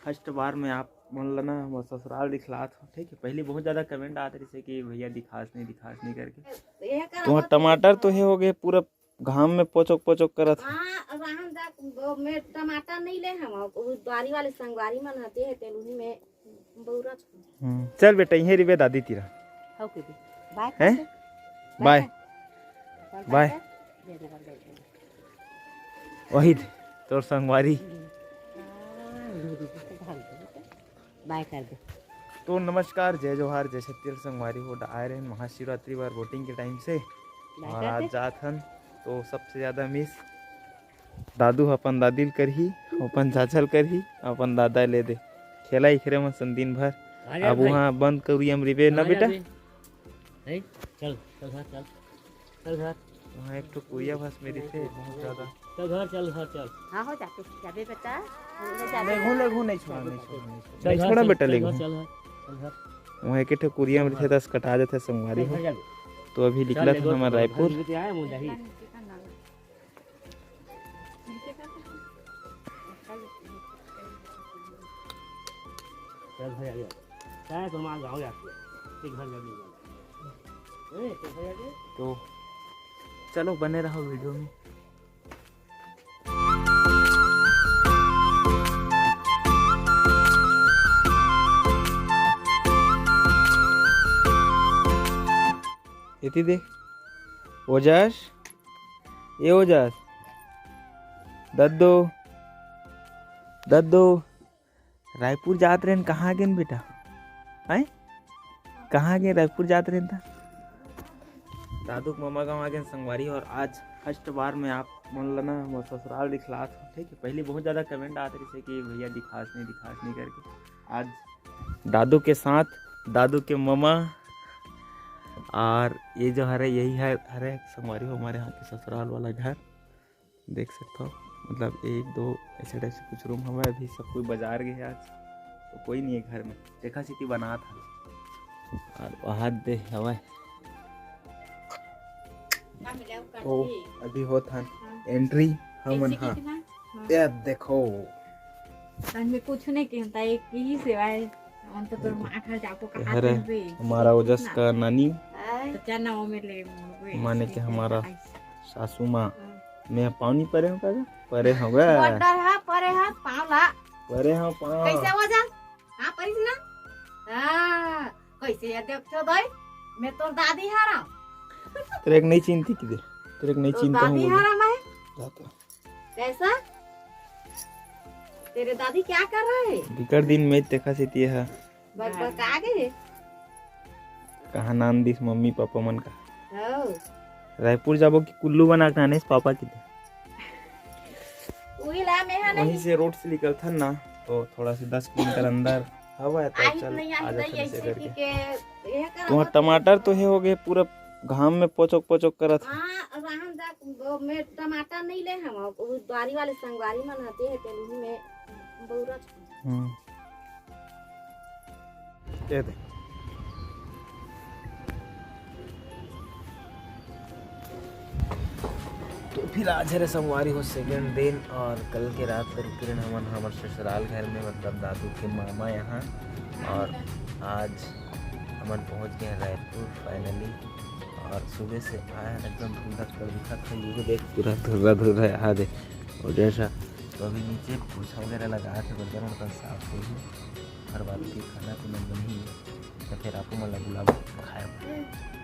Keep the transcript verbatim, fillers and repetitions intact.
First बार में आप मन ल ना मोर ससुराल दिखलात हो, ठीक है। पहली बहुत ज्यादा कमेंट आत रहिसे कि भैया दिखास नहीं, दिखास नहीं करके। ये का तो टमाटर तो हे हो गए पूरा घाम में पोचोक पोचोक करत हे। हाँ, राहन दा, वो में टमाटर नहीं ले हम, वो द्वारी वाले संगवारी मन हते है तेलुनी में बौरा छ। हम्म, चल बेटा, इहे रिबे दादी तीरा। हौ के बे? बाय हैं? कर दे। बाय। कर दे। बाय। कर दे। वही थे, तोर संगवारी। बाय कर दे। तो नमस्कार, जय जोहार, जय छत्तीसगढ़ संगवारी हो। आए रहे महाशिवरात्रि बार बोटिंग के टाइम से, बाय और कर आज दे। जात हन तो सबसे ज्यादा मिस दादू ह अपन दादी ल करही, अपन चाचा ल करही, अपन दादा ले दे। खेला इखरे मन सन दिन भर। आ जा अब भाई। वहाँ बंद करिया म रिबे ना आ जा बेटा। बे। नहीं, चल, चल घर, चल। चल घर। वहाँ एक ठो कुरिया भस में रहिथे, बहुत ज्यादा। चल घर, चल घर, चल। हाँ, हो जाते, जाबे बेटा, ले जाबे। लेगहूँ, लेगहूँ, नहीं छोड़ा, नहीं छोड़ा, नहीं छोड़ा। चल नहीं घर, छोड़ा चल, बेटा, चल घर, लेगहूँ। चल घर, चल घर। वहाँ एक ठो कुरिया में रहिथे, दस कटा जाथे संगवारी चल हो। घर जा। तो अभी चल निकलत ले हन दो, हमर घर रायपुर। भी तो आए, मुंह दही। चल भाई, आ गया। चाहे तो माँ गाँव जाती है, फिर घर जल्दी जाना। ए, तो भाई आ गया। तो चलो, बने रहो वीडियो में। एती देख, ओजस, ए ओजस, दद्दो, दद्दो, रायपुर जात रहेन, कहाँ गेन बेटा? हैं? कहाँ गेन? रायपुर जात रहेन त? दादू के ममा गाँव आ गेन संगवारी, और आज फर्स्ट बार में आप मन ल ना मोर ससुराल दिखलात हो, ठीक है। पहली बहुत ज्यादा कमेंट आत रहिसे कि भैया दिखास नहीं, दिखास नहीं करके। आज दादू के साथ, दादू के ममा, और ये जो हरे, यही है, हरे संगवारी हो हमारे यहाँ के ससुराल वाला घर। देख सकथव, मतलब एक दो ऐसे टाइप से कुछ रूम हवय। अभी सब कोई बाजार गे हे आज, तो कोई नहीं है घर में, तेखर सेती बनात हन। और वहाँ दे हवय, तो अभी होत हन एंट्री हमन। हाँ, ये देखो, तन में कुछ नहीं कहता, एक ही सेवा है। हम तो तोर माँ घर जाको कहा हरे, हमारा ओजस का नानी, तो चना वो में ले माने के हमारा सासू माँ। मैं पाँव नहीं परे हूँ का? परे हूँ गा। बड्डर है, परे है, पाँव ला। परे हूँ पाँव। कैसे हो जा? हाँ, परिस ना? हाँ, कैसे ये देख तो दाई, मैं तोर दादी हरा। तेरे एक नहीं चिंती की दे, तेरे एक नहीं चिंता हूँ दादी हरा मैं। कैसा? तेरे दादी क्या कर रहा है? बिकट दिन में देखा से तिये हा। बकबका गे। कहाँ नान दिस मम्मी पापा मन का? हौ। रायपुर जाबो कि कुल्लू बना के आने पापा की दे। उही ला में हा वहीं नहीं। से रोड से निकलथन ना, तो थोड़ा से दस किलोमीटर अंदर हवा है, तो आहित चल, नहीं, आहित आ जाथन नहीं, ऐसे ऐसे करके। के, ये कर तो रहा टमाटर तो है हो गए पूरा घाम में पोचोक पोचोक करत हे। हाँ, राहन दा, वो में टमाटर नहीं ले हम, वो द्वारी वाले संगवारी मन आते हैं, तेलुनी में बौरा छोड़। हम्म। ये दे। तो फिर आज हरे संगवारी हो सेकंड दिन, और कल के रात तक रुके रहन हमन हमर ससुराल घर में, मतलब दादू के मामा यहाँ। और आज हमन पहुँच गए हैं रायपुर फाइनली। और सुबह से आए हैं, एकदम धुंधक कर दिखत है, ये देख पूरा धुर्रा धुर्रा है, हाँ दे। और जैसा तो अभी नीचे पोछा वगैरह लगा के बर्तन वर्तन साफ होही, हर बात के खाना पीना बनही, तो फिर आपको मन ला बुलाबो खाए बर।